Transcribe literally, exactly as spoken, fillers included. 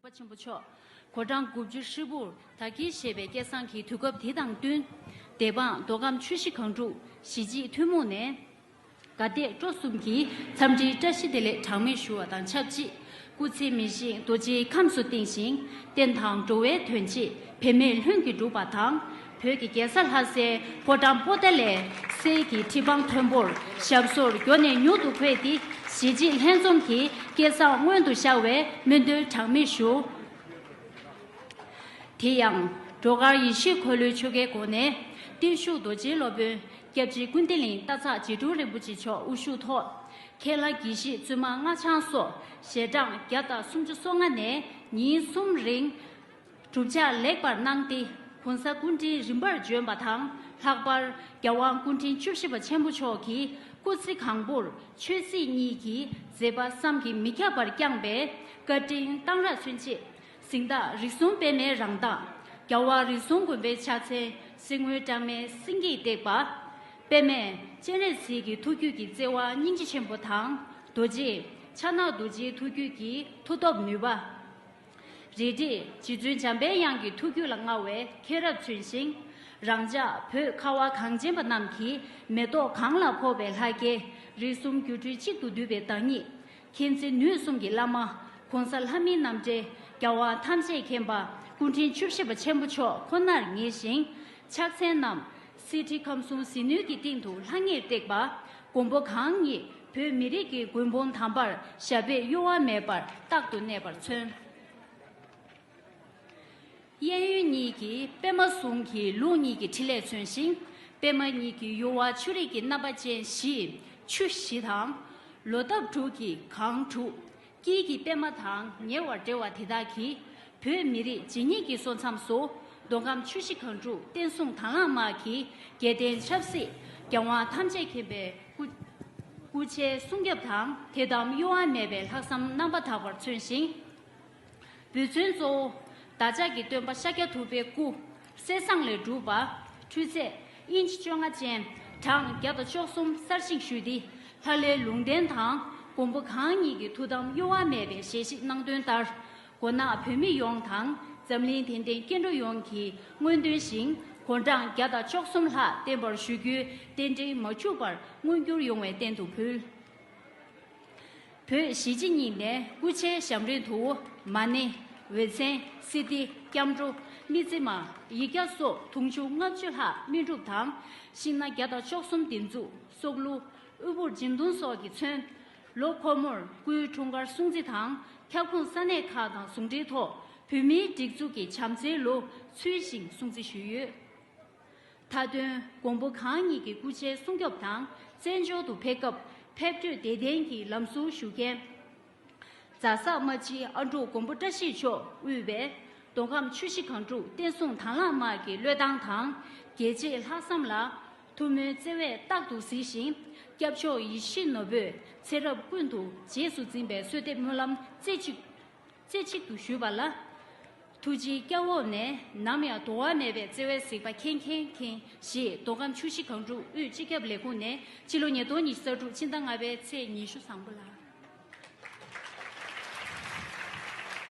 པ་ཆེན་པོ་མཆོག་གོ་གྲངས་དགུ་བཅུ་ཧྲིལ་པོར་ད་གིན་བཞེས་པའི་སྐལ་བཟང་གི་དུས་སྐབས་དེ་དང་བསྟུན། སྡེ་འབངས་མདོ་ཁམས་ཆུ་བཞི་སྒང་དྲུག་གཞིས་བྱེས་ཐུན་མོང་ནས། དགའ་དད་སྤྲོ་གསུམ་གྱིས་འཚམས་འདྲིའི་བཀྲ་ཤིས་བདེ་ལེགས་གྲངས་མེད་ཞུ་བ་དང་ཆབས་ཅིག་སྐུ་ཚེ་མི་ཤིགས་རྡོ་རྗེའི་ཁམས་སུ་བརྟན་ཞིང་། བསྟན་དང་འགྲོ་བའི་དོན་ཆེད་འབད་མེད་ལྷུན་གྱིས་གྲུབ་པ་དང་། བོད་ཀྱི་རྒྱལ་ས་ལྷ་སའི་ཕོ་བྲང་པོ་ཏཱ་ལའི་གསེར་གྱི་ཁྲི་འཕང་མཐོན་པོར་ཞབས་སོར་མགྱོགས་ནས་མྱུར་དུ་འཁོད་དེ། གཞིས་བྱེས་ལྷན་འཛོམས་ཀྱི་སྐལ་བཟང་མངོན་དུ་ཤར་བའི་སྨོན་འདུན་གྲངས་མེད་ཞུ། དེ་ཡང་སྒྲོལ་དཀར་ཡེ་ཤེས་འཁོར་ལོའི་ཆོ་གའི་སྒོ་ནས། བརྟན་བཞུགས་རྡོ་རྗེ་སློབ་དཔོན་སྐྱབས་རྗེ་ཀུན་བདེ་གླིང་སྟག་ཚང་རྗེ་དྲུང་རིན་པོ་ཆེ་མཆོག་དབུ་བཞུགས་ཐོག་ཁེ་ལ་དགེ་བཤེས་བཙུན་མ་སྔགས་འཆང་སོགས་ཞལ་གྲངས་བརྒྱ་དང་སུམ་ཅུ་སོ་ལྔ་ནས་ཉིན་གསུམ་རིང་སྒྲུབ་ཕྱག་ལེགས་པར་གནང་སྟེ། གོང་ས་སྐུ་ཕྲེང་རིམ་པར་བྱོན་པ་དང་། ལྷག་པར་རྒྱལ་དབང་སྐུ་ཕྲེང་བཅུ་བཞི་པ་ཆེན་པོ་མཆོག་གིས་སྐུ་ཚེ་གང་པོར་ཆོས་སྲིད་གཉིས་ཀྱི་མཛད་པ་བསམ་གྱིས་མི་ཁྱབ་པར་བསྐྱངས་པའི་བཀའ་དྲིན་གཏང་རག་མཚོན་ཆེད། གཟེངས་རྟགས་རིགས་གསུམ་པདྨའི་རང་མདངས། རྒྱལ་བ་རིགས་གསུམ་མགོན་པོའི་ཕྱག་མཚན་གསེར་དངུལ་སྦྲགས་མའི་སེང་གེས་བཏེགས་པ། པདྨས་སྤྱན་རས་གཟིགས་ཀྱི་ཐུགས་རྒྱུད་ཀྱི་བརྩེ་བ་སྙིང་རྗེ་ཆེན་པོ་དང་། རྡོ་རྗེ་ཕྱག་ན་རྡོ་རྗེའི་ཐུགས་རྒྱུད་ཀྱི་མཐུ་སྟོབས་ནུས་པ། རལ་གྲི་རྗེ་བཙུན་འཇམ་པའི་དབྱངས་ཀྱི་ཐུགས་རྒྱུད་ལ་མངའ་བའི་མཁྱེན་རབ་མཚོན་ཞིང་། རང་ཅག་བོད་ཁ་བ་གངས་ཅན་པ་རྣམས་ཀྱི་མེ་ཏོག་གང་ལ་ཕོག་པའི་ལྷ་སྐལ། རིགས་གསུམ་སྒྱུ་འཕྲུལ་གཅིག་ཏུ་བསྡུས་པའི་བདག་ཉིད། མཁྱེན་བརྩེ་ནུས་གསུམ་གྱི་བླ་མ། གོང་ས་ལྷ་མིའི་རྣམ་འདྲེན་རྒྱལ་བ་ཐམས་ཅད་མཁྱེན་པ་སྐུ་ཕྲེང་བཅུ་བཞི་པ་ཆེན་པོ་མཆོག་ཁོ་ནར་ངེས་ཤིང་། ཕྱག་མཚན་རྣམས་གསེར་ཁྲི་ཁམས་གསུམ་ཟིལ་གནོན་གྱི་སྟེང་དུ་ལྷང་ངེར་བཏེགས་པ། མགོན་པོ་གང་ཉིད་བོད་མི་རིགས་ཀྱི་མགོན་དཔུང་དམ་པར་ཞབས་པད་གཡོ་བ་མེད་པར་རྟག་ཏུ་གནས་པར་མཚོན། གཡས་གཡོན་གཉིས་ཀྱི་པདྨ་ཟུང་གི་ལུགས་གཉིས་ཀྱི་ཕྲིན་ལས་མཚོན་ཞིང་། པདྨ་གཉིས་ཀྱི་ཡུ་བ་ཆུ་རིས་ཀྱི་རྣམ་པ་ཅན་བཞི། ཆུ་བཞི་དང་། ལོ་འདབ་དྲུག་གི་གང་དྲུག་དཀྱིལ་གྱི་པདྨ་དང་ཉེ་བར་འབྲེལ་བ་དེ་དག་གིས། བོད་མི་རིགས་ཇི་སྙེད་ཀྱི་སོ་མཚམས་སུ། མདོ་ཁམས་ཆུ་བཞི་སྒང་དྲུག་བསྟན་སྲུང་དང་བླངས་དམག་གི་རྒྱལ་བསྟན་ཆབ་སྲིད་རྒྱལ་དབང་ཐམས་ཅད་མཁྱེན་པའི་སྐུ། སྐུ་ཕྱྭའི་སྲུང་སྐྱོབ་དང་དད་དམ་གཡོ་བ་མེད་པའི་ལྷག་བསམ་རྣམ་པར་དག་པར་མཚོན་ཞིང་། འབུལ་ཚན་གཙོ་བོ། བདག་ཅག་གི་སྟོན་པ་ཤཱཀྱ་ཐུབ་པའི་སྐུ། གསེར་ཟངས་ལས་གྲུབ་པ། འཕྲུལ་ཚད་ཨིན་ཅི་བཅོ་ལྔ་ཅན། གྲངས་བརྒྱ་དང་བཅུ་གསུམ་གསར་བཞེངས་ཞུས་ཏེ། ལྷ་ལས་ལུང་བསྟན་དང་མགོན་པོ་གང་ཉིད་ཀྱི་ཐུགས་དམ་གཡོ་བ་མེད་པའི་ཞལ་བཞེས་གནང་དོན་ལྟར། མགོ་ནག་བོད་མི་ཡོངས་དང་འཛམ་གླིང་དད་ལྡན་སྐྱེ་འགྲོ་ཡོངས་ཀྱི་སྔོན་ཐོན་ཞིང་གོ་གྲངས་བརྒྱ་དང་བཅུ་གསུམ་ལྷག་བརྟན་པར་བཞུགས་རྒྱུའི་རྟེན་འབྲེལ་མ་འཆུགས་པར་མངོན་འགྱུར་ཡོང་བའི་རྟེན་དུ་ཕུལ། བོད་གཞིས་བྱེས་གཉིས་ནས་སྐུ་ཕྱྭའི་ཞབས་རིམ་དུ་མ་ཎི། འོད་མཚན། སིདྡྷི། སྐྱབས་འགྲོ། མི་ཚེ་མ། ཡིག་བརྒྱ་སོགས་དུང་ཕྱུར་ལྔ་བཅུ་ལྷག་སྨིན་སྒྲུབ་དང་། ཤིང་སྣ་བརྒྱ་དང་བཅུ་གསུམ་འདེབས་འཛུགས། སྲོག་བླུ། དབུལ་པོར་སྦྱིན་གཏོང་སོགས་ཀྱིས་མཚོན། ལོ་འཁོར་མོར་སྐུའི་འཁྲུངས་སྐར་སྲུང་བརྩི་དང་། ཁྱབ་ཁོངས་ས་གནས་ཁག་དང་ཟུང་འབྲེལ་ཐོག་བོད་མིའི་སྒྲིག་འཛུགས་ཀྱི་བྱམས་བརྩེའི་ལོ་ཚུལ་བཞིན་སྲུང་བརྩི་ཞུས་ཡོད། མཐའ་དོན་མགོན་པོ་གང་ཉིད་ཀྱི་སྐུ་ཕྱྭའི་སྲུང་སྐྱོབ་དང་བཙན་བྱོལ་དུ་ཕེབས་སྐབས་ཕེབས་བསྐྱོད་དད་ལྡན་གྱི་ལམ་ཟུར་ཞུ་མཁན། རྫ་བསགས་རྨ་ཆུའི་ཨ་འབྲུག་མགོན་པོ་བཀྲ་ཤིས་མཆོག་དབུས་པའི་མདོ་ཁམས་ཆུ་བཞི་སྒང་དྲུག་བསྟན་སྲུང་དང་བླངས་དམག་གི་བློས་བཏང་དང་། རྒྱལ་གཅེས་ལྷག་བསམ་ལ་ཐུགས་སྨོན་བརྩེ་བས་རྟག་ཏུ་གཟིགས་ཤིང་། སྐྱབས་མཆོག་ཡིད་བཞིན་ནོར་བུས་ཚེ་རབས་ཀུན་ཏུ་རྗེས་སུ་འཛིན་པའི་གསོལ་འདེབས་སྨོན་ལམ་རྩེ་གཅིག་རྩེ་གཅིག་ཏུ་ཞུས་པ་ལ། ཐུགས་རྗེའི་སྐྱབས་འོག་ནས་ནམ་ཡང་དོར་བ་མེད་པའི་བརྩེ་བའི་གཟིགས་པ་མཁྱེན་མཁྱེན་མཁྱེན་ཞེས་མདོ་ཁམས་ཆུ་བཞི་སྒང་དྲུག་དབུས་སྤྱི་ཁྱབ་ལས་ཁུངས་ནས་ཕྱི་ལོ་ཉིས་སྟོང་ཉི་ཤུ་རྩ་དྲུག་ཕྱི་ཟླ་ལྔ་པའི་ཚེས་ཉི་ཤུ་བཟང་པོ་ལ།